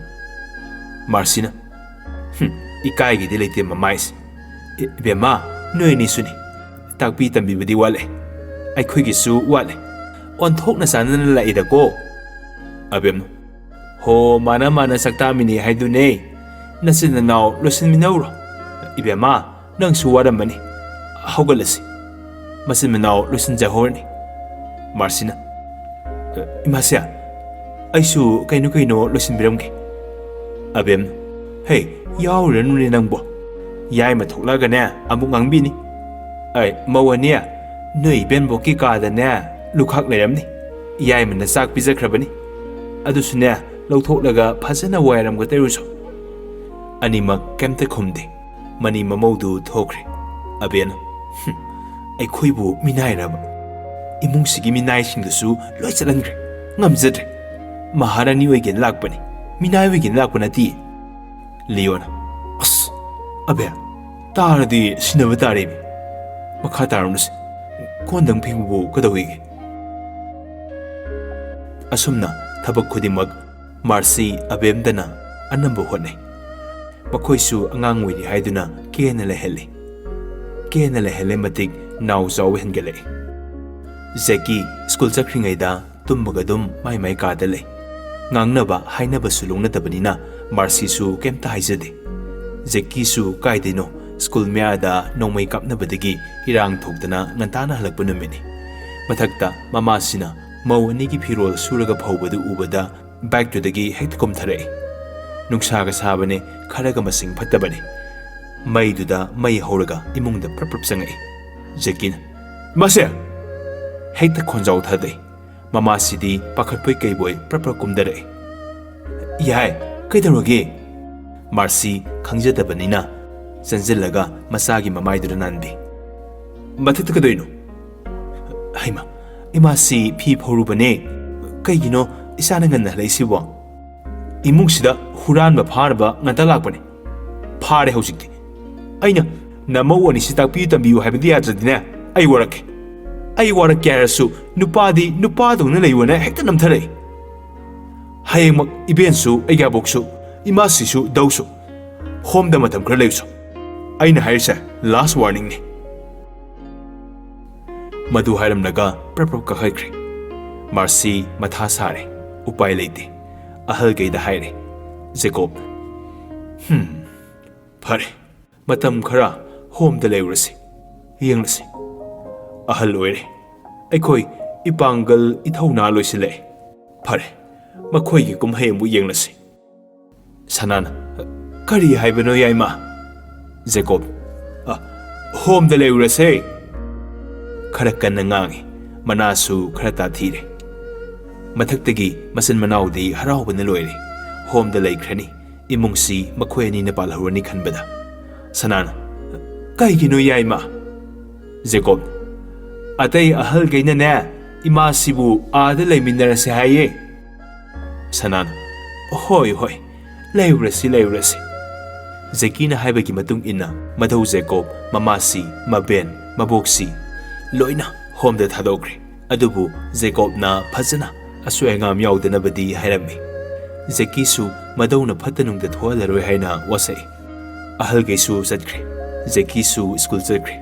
ꯃꯥꯔꯁꯤꯅ, "ꯍꯨꯝ, ꯏꯀꯥꯏꯒꯤꯗꯤ ꯂꯩꯇꯦ ꯃꯃꯥꯏꯁꯦ꯫ ꯏ-, ꯏꯕꯦꯝꯃ, ꯅꯣꯏ ꯑꯅꯤꯁꯨꯅꯤ꯫ ꯇꯥꯛꯄꯤ ꯇꯝꯕꯤꯕꯗꯤ ꯋꯥꯠꯂꯦ꯫ ꯑꯩꯈꯣꯏꯒꯤꯁꯨ ꯋꯥꯠꯂꯦ꯫ ꯑꯣꯟꯊꯣꯛꯅ ꯆꯥꯟꯅꯅ ꯂꯥꯛꯏꯗꯀꯣ"꯫ ꯑꯕꯦꯝꯅ, "ꯍꯣ, ꯃꯥꯅ ꯃꯥꯅ ꯁꯛꯇꯥꯃꯤꯅꯤ ꯍꯥꯏꯗꯨꯅꯦ꯫ ꯅꯆꯤꯟ ꯅꯅꯥꯎ ꯂꯣꯏꯁꯤꯟꯃꯤꯟꯅꯧꯔꯣ꯫ ꯏꯕꯦꯝꯃ, ꯅꯪꯁꯨ ꯋꯥꯔꯝꯃꯅꯤ꯫ ꯍꯧꯒꯠꯂꯁꯤ꯫ ꯃꯆꯤꯟ ꯃꯅꯥꯎ ꯂꯣꯏꯁꯤꯟꯖꯍꯧꯔꯅꯤ"꯫ ꯃꯥꯔꯁꯤꯅ, "ꯏꯃꯥꯁꯦ, ꯑꯩꯁꯨ ꯀꯩꯅꯣ ꯀꯩꯅꯣ ꯂꯣꯏꯁꯤꯟꯕꯤꯔꯝꯒꯦ"꯫ ꯑꯕꯦꯝꯅ, "ꯍꯦ, ꯌꯥꯎꯔꯨꯔꯅꯨꯅꯦ ꯅꯪꯕꯣ꯫ ꯌꯥꯏꯃ ꯊꯣꯛꯂꯛꯑꯒꯅꯦ ꯑꯃꯨꯛ ꯉꯥꯡꯕꯤꯅꯤ꯫ ꯑꯩ, ꯃꯧ ꯑꯅꯤ, ꯅꯣꯏ ꯏꯕꯦꯟꯕꯣꯛꯀꯤ ꯀꯥꯗꯅꯦ ꯂꯨꯈꯥꯛ ꯂꯩꯔꯝꯅꯤ꯫ ꯌꯥꯏꯃꯅ ꯆꯥꯛ ꯄꯤꯖꯈ꯭ꯔꯕꯅꯤ꯫ ꯑꯗꯨꯁꯨꯅꯦ ꯂꯧꯊꯣꯛꯂꯒ ꯐꯖꯅ ꯋꯥꯏꯔꯝꯒ ꯇꯩꯔꯨꯆꯣ"꯫ ꯑꯅꯤꯃꯛ ꯀꯩꯝꯇ ꯈꯨꯝꯗꯦ꯫ ꯃꯅꯤ ꯃꯃꯧꯗꯨ ꯊꯣꯛꯈ꯭ꯔꯦ꯫ ꯑꯕꯦꯅ, "ꯍꯨꯝ, ꯑꯩꯈꯣꯏꯕꯨ ꯃꯤꯅꯥꯏꯔꯕ? ꯏꯃꯨꯡꯁꯤꯒꯤ ꯃꯤꯅꯥꯏꯁꯤꯡꯗꯨꯁꯨ ꯂꯣꯏ ꯆꯠꯍꯟꯈ꯭ꯔꯦ꯫ ꯉꯝꯖꯗ꯭ꯔꯦ꯫ ꯃꯍꯥꯔꯥꯅꯤ ꯑꯣꯏꯒꯦꯅ ꯂꯥꯛꯄꯅꯤ, ꯃꯤꯅꯥꯏ ꯑꯣꯏꯒꯦꯅ ꯂꯥꯛꯄ ꯅꯠꯇꯦ꯫" ꯂꯤꯌꯣꯅ, "ꯑꯁ, ꯑꯕꯦ, ꯇꯥꯔꯗꯤ ꯁꯤꯟꯅꯕ ꯇꯥꯔꯦꯃꯤ꯫ ꯃꯈꯥ ꯇꯥꯔꯨꯅꯨꯁꯦ꯫ ꯀꯣꯟꯗꯪ ꯐꯦꯡꯕꯕꯨ ꯀꯩꯗꯧꯋꯤꯒꯦ?" ꯑꯁꯨꯝꯅ ꯊꯕꯛ ꯈꯨꯗꯤꯡꯃꯛ ꯃꯥꯔꯁꯤ ꯑꯕꯦꯝꯗꯅ ꯑꯅꯝꯕ ꯍꯣꯠꯅꯩ꯫ ꯃꯈꯣꯏꯁꯨ ꯑꯉꯥꯡ ꯑꯣꯏꯔꯤ ꯍꯥꯏꯗꯨꯅ ꯀꯦꯅ ꯂꯩꯍꯜꯂꯤ꯫ ꯀꯦꯅ ꯂꯩꯍꯜꯂꯦ ꯃꯇꯤꯛ ꯅꯥꯎ ꯆꯥꯎꯕ ꯍꯦꯟꯒꯠꯂꯛꯏ꯫ ꯖꯦꯛꯀꯤ ꯁ꯭ꯀꯨꯜ ꯆꯠꯈ꯭ꯔꯤꯉꯩꯗ ꯇꯨꯝꯕꯒ ꯑꯗꯨꯝ ꯃꯥꯏ ꯃꯥꯏ ꯀꯥꯗ ꯂꯩ꯫ ꯉꯥꯡꯅꯕ ꯍꯥꯏꯅꯕꯁꯨ ꯂꯣꯡꯅꯗꯕꯅꯤꯅ ꯃꯥꯔꯁꯤꯁꯨ ꯀꯩꯝꯇ ꯍꯥꯏꯖꯗꯦ꯫ ꯖꯦꯛꯀꯤꯁꯨ ꯀꯥꯏꯗꯩꯅꯣ, ꯁ꯭ꯀꯨꯜ ꯃꯌꯥꯗ ꯅꯣꯡꯃꯩ ꯀꯥꯞꯅꯕꯗꯒꯤ ꯏꯔꯥꯡ ꯊꯣꯛꯇꯅ ꯉꯟꯇꯥꯅ ꯍꯜꯂꯛꯄ ꯅꯨꯃꯤꯠꯅꯤ꯫ ꯃꯊꯛꯇ ꯃꯃꯥꯁꯤꯅ ꯃꯧ ꯑꯅꯤꯒꯤ ꯐꯤꯔꯣꯜ ꯁꯨꯔꯒ ꯐꯧꯕꯗꯨ ꯎꯕꯗ ꯕꯥꯏꯛꯇꯨꯗꯒꯤ ꯍꯦꯛꯇ ꯀꯨꯝꯊꯔꯛꯏ꯫ ꯅꯨꯡꯁꯥꯒ ꯁꯥꯕꯅꯦ, ꯈꯔꯒ ꯃꯁꯤꯡ ꯐꯠꯇꯕꯅꯦ꯫ ꯃꯩꯗꯨꯗ ꯃꯩ ꯍꯧꯔꯒ ꯏꯃꯨꯡꯗ ꯄ꯭ꯔꯞ ꯄ꯭ꯔꯞ ꯆꯪꯉꯛꯏ꯫ ꯖꯦꯛꯀꯤꯅ, "ꯃꯁꯦ!" ꯍꯦꯛꯇ ꯈꯣꯟꯖꯥꯎ ꯊꯥꯗꯩ꯫ ꯃꯃꯥꯁꯤꯗꯤ ꯄꯥꯈꯠꯄꯣꯏ ꯀꯩꯕꯣꯏ ꯄ꯭ꯔꯞ ꯄ꯭ꯔꯞ ꯀꯨꯝꯊꯔꯛꯏ꯫ "ꯌꯥꯏ, ꯀꯩꯗꯧꯔꯒꯦ?" ꯃꯥꯔꯁꯤ ꯈꯪꯖꯗꯕꯅꯤꯅ ꯆꯪꯁꯤꯜꯂꯒ ꯃꯆꯥꯒꯤ ꯃꯃꯥꯏꯗꯨꯗ ꯅꯥꯟꯕꯤ꯫ "ꯃꯊꯛꯇ ꯀꯩꯗꯧꯔꯤꯅꯣ?" "ꯍꯩꯃ, ꯏꯃꯥꯁꯤ ꯐꯤ ꯐꯧꯔꯨꯕꯅꯦ꯫ ꯀꯩꯒꯤꯅꯣ ꯏꯆꯥꯅ ꯉꯟꯅ ꯍꯜꯂꯛꯏꯁꯤꯕꯣ?" "ꯏꯃꯨꯡꯁꯤꯗ ꯍꯨꯔꯥꯟꯕ ꯐꯥꯅꯕ ꯉꯟꯇ ꯂꯥꯛꯄꯅꯦ꯫ ꯐꯥꯔꯦ ꯍꯧꯖꯤꯛꯇꯤ꯫ ꯑꯩꯅ ꯅꯃꯧ ꯑꯅꯤꯁꯤ ꯇꯥꯛꯄꯤꯌꯨ ꯇꯝꯕꯤꯌꯨ ꯍꯥꯏꯕꯗꯤ ꯌꯥꯗ꯭ꯔꯗꯤꯅꯦ, ꯑꯩ ꯋꯥꯔꯛꯀꯦ꯫ ꯑꯩ ꯋꯥꯔꯛꯀꯦ ꯍꯥꯏꯔꯁꯨ ꯅꯨꯄꯥꯗꯤ ꯅꯨꯄꯥꯗꯧꯅ ꯂꯩꯌꯨꯅ ꯍꯦꯛꯇ ꯅꯝꯊꯔꯛꯏ꯫ ꯍꯌꯦꯡꯃꯛ ꯏꯕꯦꯟꯁꯨ ꯑꯩꯒꯤ ꯑꯕꯣꯛꯁꯨ ꯏꯃꯥꯁꯤꯁꯨ ꯗꯧꯁꯨ ꯍꯣꯝꯗ ꯃꯇꯝ ꯈꯔ ꯂꯩꯔꯨꯁꯣ꯫ ꯑꯩꯅ ꯍꯥꯏꯔꯤꯁꯦ ꯂꯥꯁ ꯋꯥꯔꯅꯤꯡꯅꯤ꯫" ꯃꯗꯨ ꯍꯥꯏꯔꯝꯂꯒ ꯄ꯭ꯔꯞ ꯄ꯭ꯔꯞ ꯀꯥꯈꯠꯈ꯭ꯔꯦ꯫ ꯃꯥꯔꯁꯤ ꯃꯊꯥ ꯁꯥꯔꯦ꯫ ꯎꯄꯥꯏ ꯂꯩꯇꯦ꯫ ꯑꯍꯜꯈꯩꯗ ꯍꯥꯏꯔꯦ꯫ ꯖꯦꯀꯣꯕ, "ꯍꯝ, ꯐꯔꯦ, ꯃꯇꯝ ꯈꯔ ꯍꯣꯝꯗ ꯂꯩꯔꯨꯔꯁꯤ, ꯌꯦꯡꯂꯁꯤ꯫ ꯑꯍꯜ ꯑꯣꯏꯔꯦ꯫ ꯑꯩꯈꯣꯏ ꯏꯄꯥꯡꯒꯜ ꯏꯊꯧꯅꯥ ꯂꯣꯏꯁꯤꯜꯂꯛꯑꯦ꯫ ꯐꯔꯦ, ꯃꯈꯣꯏꯒꯤ ꯀꯨꯝꯍꯩ ꯑꯃꯨꯛ ꯌꯦꯡꯂꯁꯤ꯫" ꯁꯅꯥꯅ, "ꯀꯔꯤ ꯍꯥꯏꯕꯅꯣ ꯌꯥꯏꯃ?" ꯖꯦꯀꯣꯕ, "ꯑ, ꯍꯣꯝꯗ ꯂꯩꯔꯨꯔꯁꯦ꯫" ꯈꯔ ꯀꯟꯅ ꯉꯥꯡꯉꯤ꯫ ꯃꯅꯥꯁꯨ ꯈꯔ ꯇꯥꯊꯤꯔꯦ꯫ ꯃꯊꯛꯇꯒꯤ ꯃꯆꯤꯟ ꯃꯅꯥꯎꯗꯤ ꯍꯔꯥꯎꯕꯅ ꯂꯣꯏꯔꯦ꯫ ꯍꯣꯝꯗ ꯂꯩꯈ꯭ꯔꯅꯤ꯫ ꯏꯃꯨꯡꯁꯤ ꯃꯈꯣꯏ ꯑꯅꯤꯅ ꯄꯥꯜꯍꯧꯔꯅꯤ ꯈꯟꯕꯗ꯫ ꯁꯅꯥꯅ, "ꯀꯩꯒꯤꯅꯣ ꯌꯥꯏꯃ?" ꯖꯦꯀꯣꯕ, "ꯑꯇꯩ ꯑꯍꯜꯈꯩꯅꯅꯦ, ꯏꯃꯥꯁꯤꯕꯨ ꯑꯥꯗ ꯂꯩꯃꯤꯟꯅꯔꯁꯦ ꯍꯥꯏꯌꯦ꯫" ꯁꯅꯥꯅ, "ꯍꯣꯏ, ꯍꯣꯏ, ꯂꯩꯔꯨꯔꯁꯤ, ꯂꯩꯔꯨꯔꯁꯤ꯫" ꯖꯦꯀꯤꯅ ꯍꯥꯏꯕꯒꯤ ꯃꯇꯨꯡ ꯏꯟꯅ ꯃꯙꯧ ꯖꯦꯀꯣꯕ, ꯃꯃꯥꯁꯤ, ꯃꯕꯦꯟ, ꯃꯕꯣꯛꯁꯤ ꯂꯣꯏꯅ ꯍꯣꯝꯗ ꯊꯥꯗꯣꯛꯈ꯭ꯔꯦ꯫ ꯑꯗꯨꯕꯨ ꯖꯦꯀꯣꯕꯅ ꯐꯖꯅ ꯑꯁꯣꯏ ꯑꯉꯥꯝ ꯌꯥꯎꯗꯅꯕꯗꯤ ꯍꯥꯏꯔꯝꯃꯤ꯫ ꯖꯦꯀꯤꯁꯨ ꯃꯙꯧꯅ ꯐꯠꯇ ꯅꯨꯡꯗ ꯊꯣꯛꯍꯜꯂꯔꯣꯏ ꯍꯥꯏꯅ ꯋꯥꯁꯛꯏ꯫ ꯑꯍꯜꯈꯩꯁꯨ ꯆꯠꯈ꯭ꯔꯦ꯫ ꯖꯦꯀꯤꯁꯨ ꯁ꯭ꯀꯨꯜ ꯆꯠꯈ꯭ꯔꯦ꯫